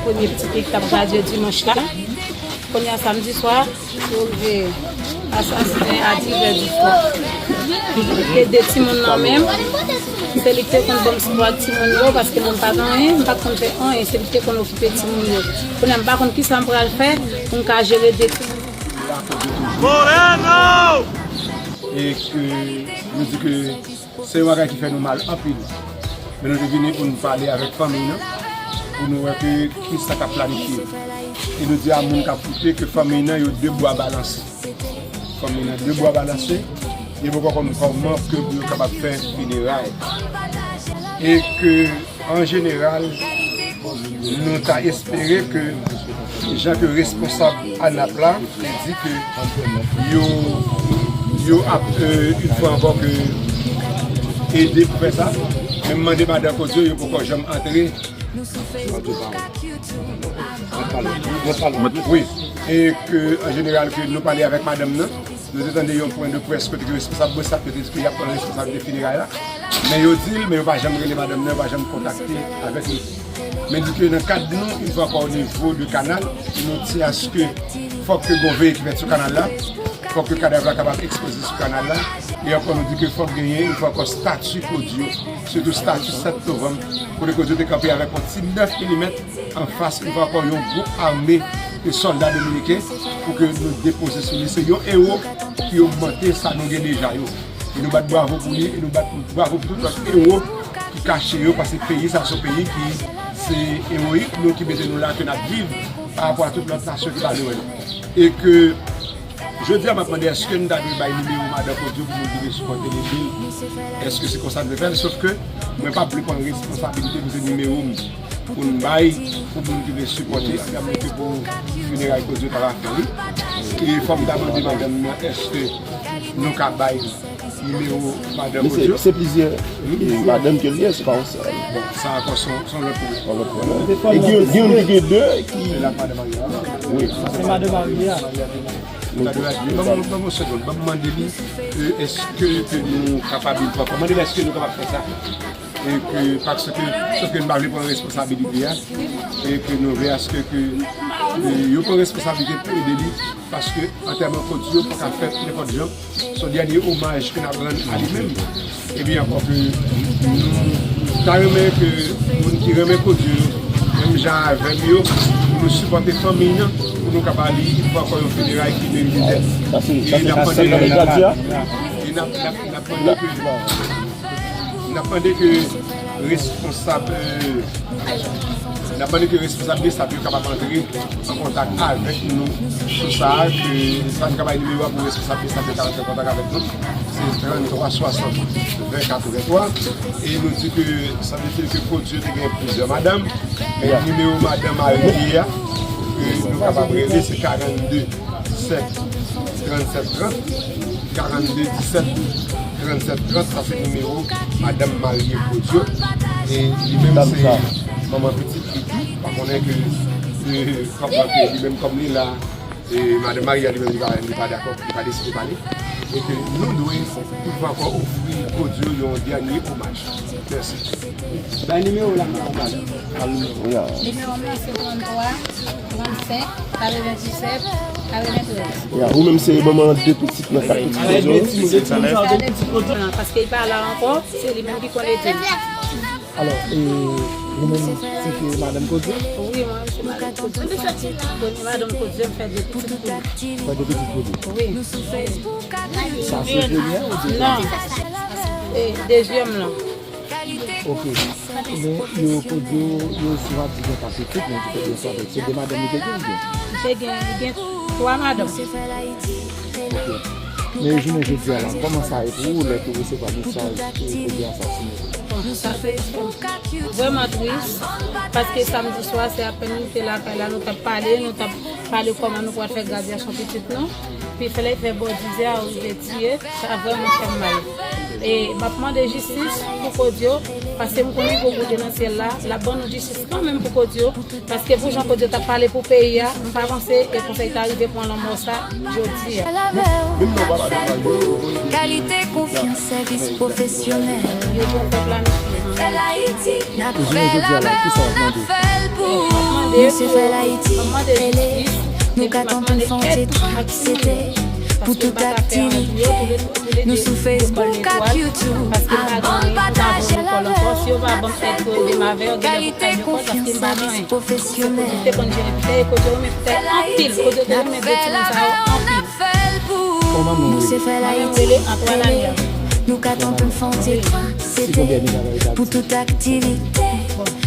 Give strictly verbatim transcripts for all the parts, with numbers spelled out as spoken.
Premye pitit li ki t ap gradye dimanch la. Kounye a, samdi swa, yo rive asasinen a dis zè di swa. Ede timoun nan menm. Se li ki te konn ban m sipò ak timoun yo, paske mwen m pa t anyen, m pa t konn fè anyen. Se li ki te konn okipe timoun yo. Kounye a, m pa konn kisa m pral fè pou m ka jere de timoun. Moreno! E ke nou di ke se yon bagay ki fè nou mal anpil. Men nou te vini pou nou pale avèk fanmiy nan, pou nou wè ke kisa k ap planifye. E nou di a moun k ap koute ke fanmiy nan yo de bwa balanse. Fanmiy nan de bwa balanse, yo poko konn kòman ke pou yo kapab fè fineray. E ke, an jeneral, nou ta espere ke jan ke responsab ANAP la te di ke yo, yo ap, euh, yon fwa ankò ke ede pou fè sa. Men m mande madan Kodio, yo poko janm antre. Wi. E ke, an jeneral, ke nou pale avèk madanm nan, nou te tande yon pwen de près kote ke responsab BOSAP yo te di ke y ap pran responsablite fineray la. Men yo di l, men yo pa janm rele madanm nan, yo pa janm kontakte avèk li. Men di ke nan kad nou, yon fwa ankò o nivo de kanal, nou di aske fòk ke gon veye ki fèt sou kanal la, fòk ke kadav la kapab ekspoze sou kanal la, e ankò nou di ke fòk genyen, yon fwa ankò, stati Kodio, sitou stati sèt novanm, kote Kodio te kanpe avèk yon ti nèf milimèt anfas, yon fwa ankò, yon gwoup ame de sòlda dominiken pou ke nou depoze sou li. Se yon ewo ki ogmante sa nou gen deja yo. E nou bat bravo pou li, e nou bat bravo pou tout lòt ewo ki kache yo, paske peyi sa se yon peyi ki se ewoyik nou ki mete nou la, ke n ap viv pa rapò a tout lòt nasyon ki pa lwen nou. E ke jodi a m ap mande, èske n ta dwe bay nimewo madan Kodio pou moun ki vle sipòte l, ede l? Èske se konsa n dwe fè l? Sof ke mwen pa vle pran responsabilite pou se nimewo m pou n bay pou moun ki vle sipòte, ansanm ke pou fineray Kodio ta va fè li. E fò m ta mande madanm nan, èske nou ka bay nimewo madan Kodio? Se plizyè, e, madanm ke l ye, se pa yon sèl. Bon, sa ankò se yon, se yon lòt pwoblèm. Yon lòt pwoblèm. E gen, gen youn ki gen de ki. Se la madanm Maria. Wi. Se madanm Maria. Ban m, ban m yon segonn, ban m mande li, e, èske ke nou kapab, mande li èske nou kapab fè sa. E ke, paske, sof ke nou pa vle pran responsabilite a, e ke nou vle aske ke, e, yo pran responsabilite pou ede li, paske antèman Kodio pa ka fèt nenpòt jan, se yon dènye omaj ke n ap rann a li menm. Epi ankò ke nou ta renmen ke moun ki renmen Kodio yo, menm jan avè m yo, pou nou sipòte fanmiy nan, pou nou kapab li, pou ankò yon fineray ki merite dèt. E n ap mande ke, e n ap, n ap, n ap mande ke, n ap mande ke responsab, euh, n ap mande ke responsab BOSAP yo kapab antre an kontak avèk nou sou sa a, ke sa nou ka bay nimewo a pou responsab BOSAP yo ka rantre an kontak avèk nou. Se tranntwa swasant ven katrevenntwa. E nou di ke sanbletil ke Kodio te gen plizyè madanm, men nimewo madanm Marie a, ke nou kapab rele, se karannde disèt trannsèt trant, karannde disèt trannsèt trant, sa se nimewo madanm Marie Kodio. E li menm se manman pitit li tou. Pa konnen ke, e, kòm ke li menm kòm li la, e, madanm Maria li menm li pa, li pa dakò, li pa deside pale. E ke nou dwe toutfwa ankò ofri Kodio yon dènye omaj. Mèsi. Bay nimewo w la, madanm. Nimewo m nan se tranntwa, trannsenk, katrevenndisèt, katreventrèz. Ya, ou menm se manman de pitit nan kat pitit Kodio. Paske li pa la ankò, se li menm ki konn ede m. Alò, e, ou menm se ke madanm Kodio? Wi, mwen menm se madanm Kodio. Premye madanm Kodio, m fè de pitit pou li. Fè de pitit pou li? Wi. Sa se premye ou dezyèm? Non. E, dezyèm lan. Ok. Men yo, Kodio, yo sou a di gen pa pitit, men ki te gen sa, se de madanm li te gen, oubyen? Li te gen, li gen twa madanm. Ok. Men jounen jodi a la, kòman sa ye pou ou lè ke w resevwa mesaj ke Kodio asasinen? Bon, sa fè vrèman tris, paske samdi swa, se apèn nou te lakay la, nou t ap pale, nou t ap pale kòman nou pral fè gradyasyon pitit nou. Pi fè lè fè bò dizè a, yo rive tiye, sa vrèman fè m mal. E m ap mande jistis pou Kodio, paske m konnen gon Bondye nan syèl la, l ap ban nou jistis kanmenm pou Kodio, paske pou jan Kodio t ap pale pou peyi a, m pa panse e konsèy ta rive pran lanmò sa jodi a. Kalite konfyans, sèvis pwofesyonèl. Yo poko planifye. Sèl Ayiti n ap fè l avè w, n ap fè l pou ou. Nou se Fèl Ayiti, rele. Nou ka tanpon fè yon ti twa, sete pou tout aktivite. Nou sou Facebook ak YouTube, abòne, pataje, love, n ap fè l pou ou. Kalite, konfyans, sèvis pwofesyonèl. Fèl Ayiti, n ap fè love, n ap fè l pou ou. Nou se Fèl Ayiti, rele. Nou ka tanpon fè yon ti twa, sete pou tout aktivite.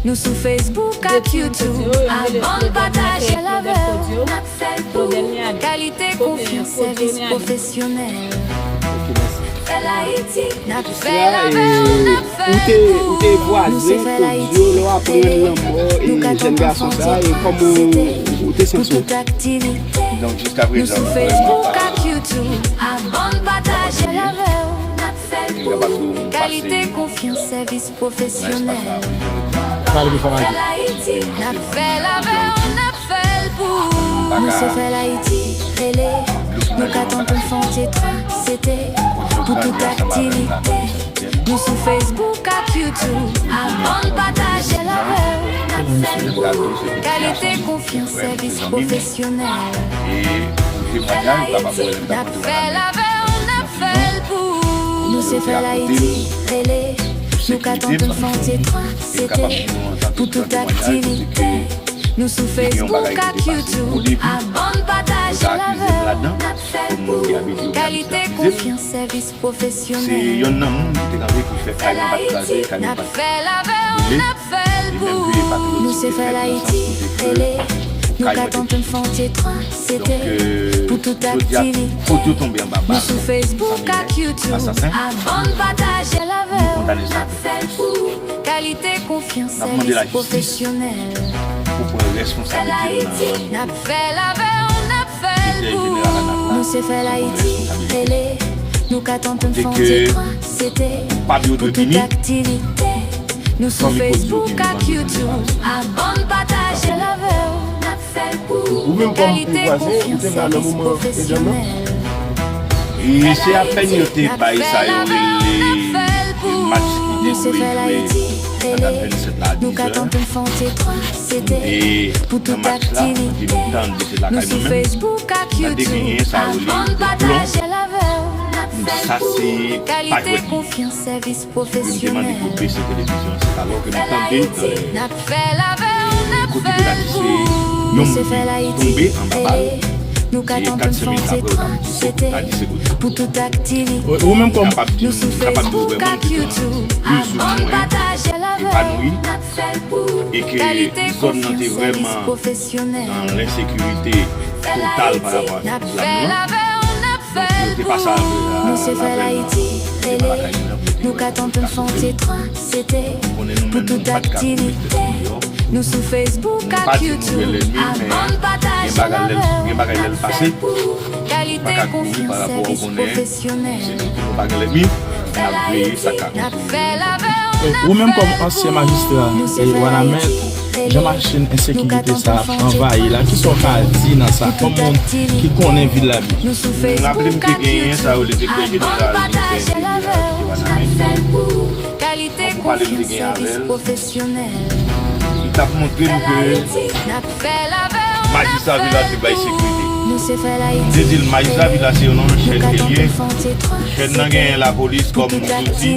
Nou sou Facebook ak YouTube, abòne, pataje, love, n ap fè l pou ou. Kalite, konfyans, sèvis pwofesyonèl. Fèl Ayiti, n ap fè love, n ap fè l pou ou. Nou se Fèl Ayiti, rele. Nou ka tanpon fè yon ti twa, sete pou tout aktivite. Nou sou Facebook ak YouTube, abòne, pataje, love, n ap fè l pou ou. Kalite, konfyans, sèvis pwofesyonèl. Fèl Ayiti, n ap fè love, n ap fè l pou ou. Nou se Fèl Ayiti, rele. Nou ka tanpon fè yon ti twa, sete pou tout aktivite. Nou sou Facebook ak YouTube, abòne, pataje, love, n ap fè l pou ou. Kalite, konfyans, sèvis pwofesyonèl. Fèl Ayiti, n ap fè love, n ap fè l pou ou. Nou se Fèl Ayiti, rele. Nou ka tanpon fè yon ti twa, sete pou tout aktivite. Nou sou Facebook ak YouTube, abòne, pataje, love, n ap fè l pou ou. Kalite, konfyans, sèvis pwofesyonèl. Se yonn nan moun ki te kanpe pou fè kay mwen pa t kraze, kay mwen pa t boule. Nou se Fèl Ayiti, rele. Nou ka tanpon fè yon ti twa, sete pou tout aktivite. Nou sou Facebook ak YouTube, abòne, pataje, love, n ap fè l pou ou. Kalite, konfyans, sèvis pwofesyonèl. Fèl Ayiti, n ap fè love, n ap fè l pou ou. Nou se Fèl Ayiti, rele. Nou ka tanpon fè yon ti twa, sete pou tout aktivite. Nou sou Facebook ak YouTube, abòne, pataje, love, n ap fè l pou ou. Kalite, konfyans, sèvis pwofesyonèl. E se apèn yo te bay sa yo rele match ki te dwe jwe nan dat vennsèt la a dizè. E nan match la, kote nou tande se lakay mwen menm, nou tande genyen sa yo rele plon. Sa se pa jwèt li ye. Pou m te mande pou bese televizyon an, se alò ke m tande, eh, kote ke ta di se yon moun ki tonbe anba bal, e kat senk minit apre, yo ta di se, ta di se kote. Ou, ou menm kòm kapab di, m kapab di w vrèman m te plizoumwen epanoui, e ke zòn nan te vrèman nan lensekirite total pa rapò a zam nan. Donk, yo te pase avè, a, avè l nan, yo te pa lakay li nan, pou yo te wè si yo te ka sove l. Konnen nou menm, nou pa t ka kouri tèt nou deyò. Nou pa di nou wè lènmi, men gen bagay lè l, gen bagay lè l pase, ou pa ka kouri pa rapò a ou konnen se nou tou nou pa gen lènmi, n ap veye sa k ap rive. Ou menm kòm ansyen majistra, e, Wanament, jan machin ensekirite sa ap anvayi la, kisa w ka di nan sa, kòm moun ki konnen vil la byen? M raple m te genyen sa yo, le direktè jeneral ministè enteryè a, misye Wanament, yon kou pale m te gen avè l, li t ap montre m ke majistra vil la te bay sekirite. M te di l, majistra vil la se yon chèn ke l ye. Chèn nan genyen lapolis kòm zouti,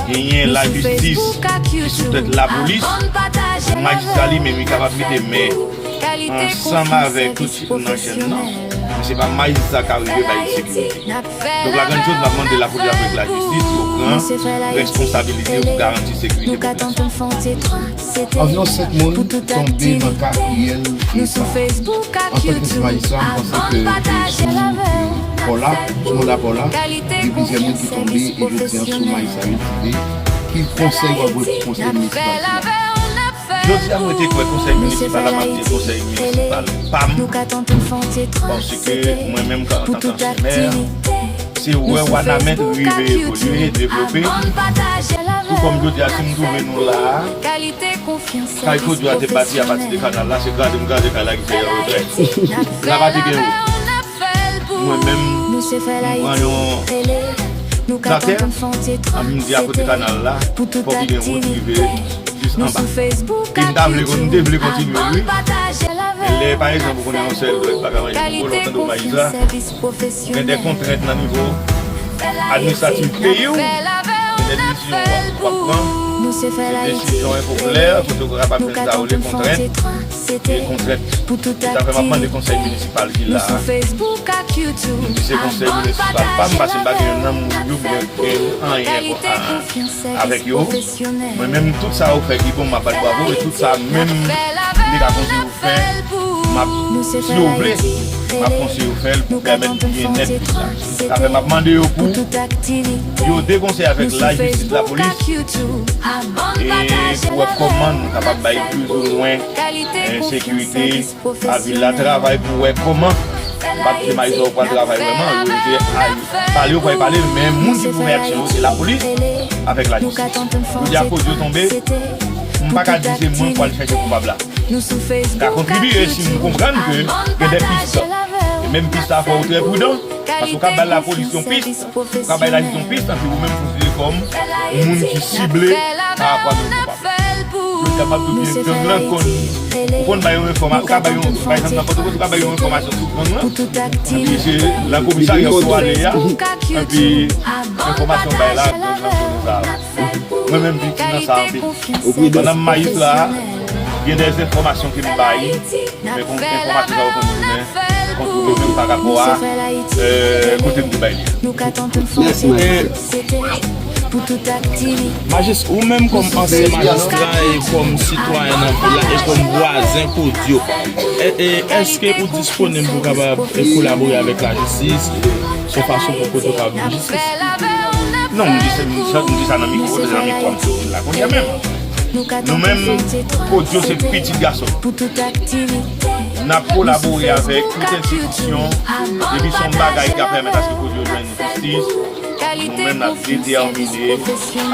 genyen lajistis ki sou tèt lapolis. Majistra li menm, li kapab mete men ansanm avèk tout chèn nan, men se pa majistra k ap rive bay sekirite. Donk, la grande chose, m ap mande lapolis avèk lajistis pou yo pran responsabilite yo pou garanti sekirite popilasyon. Anviwon senk moun tonbe nan ka kriyèl sa. Antanke majistra, m panse ke se sou pò la, sou manda pò la, gen plizyè moun ki tonbe, e jodi a sou majistra yo deside ki konsèy w ap voye pou konsèy minisipal sila. Jodi a, mwen te kwè konsèy minisipal la, m ap di konsèy minisipal pa m, paske mwen menm, antanke ansyen mè, se wè Wanament rive evolye, devlope, tou kòm jodi a, si m twouve nou la a, kay Claudio a te bati apati de kanal la, se kraze m kraze kay la ki fè yon retrè. La pa te gen wout. Mwen menm, m pran yon tratè, m di akote kanal la, fòk li gen wout rive jis anba. E m ta vle kon-, m te vle kontinye, wi. Lè, pa egzanp, ou konnen yon sèl dwèt pa ka manje yon bolo, tande w majistra. Gen de kontrent nan nivo administratif peyi w, gen de desizyon w ap, w ap pran, se desizyon enpopilè, kote w kapab jwenn sa yo, le kontrent, e kontrent. E sa fè m ap mande konsèy minisipal ki la a, ki se konsèy minisipal pa m, paske m pa gen yon nanm moun yo, m gen, gen anyen avèk yo. Mwen menm, tout sa yo fè ki bon, m ap bat bravo, e tout sa menm m te ka konseye yo fè, m ap, si yo vle, m ap konseye yo fè l pou pèmèt byennèt peyi a. Sa fè m ap mande yo pou yo dekonseye avèk lajistis, lapolis, e pou wè kòman nou kapab bay plizoumwen, eh, sekirite a vil la, travay pou wè kòman, m pa t di majistra yo pral travay vrèman, yo te al pale, yo pral pale, men moun ki pou fè aksyon yo, se lapolis avèk lajistis. Jodi a, Kodyo tonbe, m pa ka di se mwen k pral chèche koupab la. M ka kontribye si m konprann ke gen de pis. E menm pis la, fò w trè pridan, paske w ka bay lapolis yon pis, ou ka bay lajistis yon pis, tanpi ou menm konsidere kòm moun ki sible pa rapò a yon koupab. Yo kapab tou byen gang lan konn, ou konn bay yon enfòma-, ou ka bay yon, pa egzanp, nan Pòtoprens, ou ka bay yon enfòmasyon sou gang lan, epi se nan komisarya pou ale a, epi enfòmasyon bay la, gang lan konnen sa. Mwen menm viktim nan sa anpil. Pandan m majistra a, gen de enfòmasyon ke m bay, men kon enfòmasyon sa yo konn tounen kont mwen menm pa rapò a, eh, kote m te bay li a. Mèsi, majistra. Majis, ou menm kòm ansyen majistra e kòm sitwayen nan vil la e kòm vwazen Kodyo, e, e, èske ou disponib pou kapab, e, kolabore avèk lajistis, e, se yon fason pou Kodyo kapab jwenn jistis? Non, m di se, m di sa, m di sa nan mikwo, nan mikwo a m sot la kounye a menm. Nou menm, Kodyo se pitit gason. N ap kolabore avèk tout enstitisyon, epi se yon bagay ki ap pèmèt aske Kodyo jwenn jistis. Nou menm n ap detèmine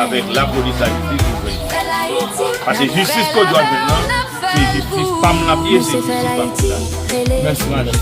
avèk lapolis, lajistis pou jwenn jistis. Paske jistis Kodyo ap jwenn nan, se jistis pa m l ap ye, se jistis pa m l la. Mèsi, madanm.